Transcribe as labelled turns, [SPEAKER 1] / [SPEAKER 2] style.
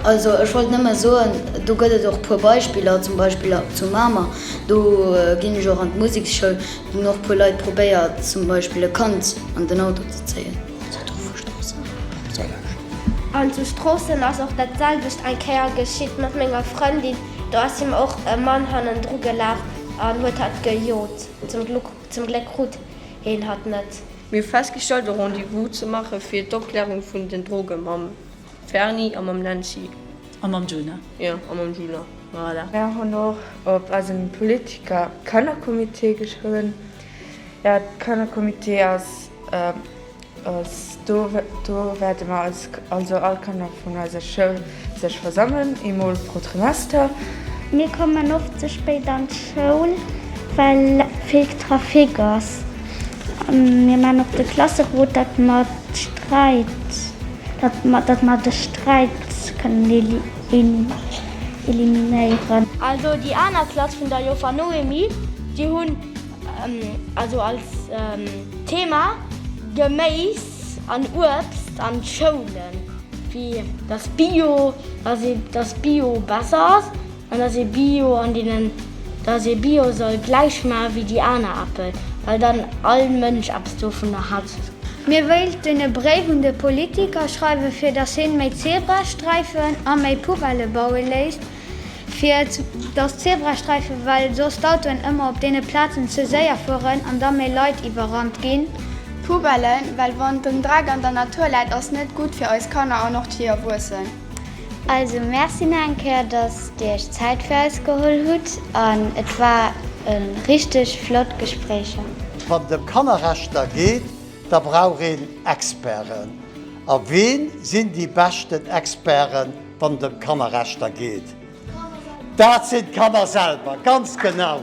[SPEAKER 1] Also ech wollt nëmme soen, do gëtt et och puer Beispiller, zum Beispill zu Mamer, do ginn ech och an d'Museksschoul, do hunn och puer Leit probéiert zum Beispill e Kand an den Auto ze zéien.
[SPEAKER 2] An zu Stroossen ass och dat selwecht eng Kéier geschitt mat menger Frëndin, do ass him och e Mann hannendru gelaf an huet hatt gejot. Zum Gléck krut heen hatt net.
[SPEAKER 3] Mir hu festgestallt e Rendez-vous ze maache fir d'Opklärung vun den Droge mam Ferni a mam Nancy.
[SPEAKER 4] A mam Djuna.
[SPEAKER 3] Jo, a mam Djuna, voilà.
[SPEAKER 5] Mär hunn och op eisem Politiker Kannercomité geschriwwen. Jo, Kannercomité ass ass do do wäerte mer eis, also all Kanner vun eiser Schoul sech versammelen, eemol pro Trimester.
[SPEAKER 6] Mir kommen oft ze spéit an d'Schoul, well vill Trafic ass. Mir man och de Klasserot, datt mer d'Sträit, datt mer de Sträit kënnen eliminéieren.
[SPEAKER 2] Also déi aner Klass vun der Joffer Noémie, déi hunn also als Thema Geméis an Uebst an d'Schoulen, wéi dass Bio, dass Bio besser ass An dass ee Bio an deenen, dass ee Bio soll gläich maache wéi déi aner Äppel, well dann all Mënsch eppes dovunner hätt.
[SPEAKER 6] Mir wéilten e Bréif un de Politiker schreiwen, fir dass hien méi Zebrasträifen a méi Poubellë baue léisst, fir dass d'Zebrasträifen, well soss d'Autoen ëmmer op deene Plazen ze séier fueren an da méi Leit iwwerrannt ginn.
[SPEAKER 7] Poubellen, well wann den Dreck an der Natur läit, ass net gutt fir eis Kanner an och déi Erwuessen.
[SPEAKER 6] Also merci nach eng Kéier dass dir iech Zäit fir eis geholl hutt an et war e richteg flott Gespréicher.
[SPEAKER 8] Wann et ëm Kannerrechter geet, da brauch een Experten. A ween sinn déi beschten Experten, wann et ëm Kannerrechter geet? Dat sinn d'Kanner selwer, ganz genau!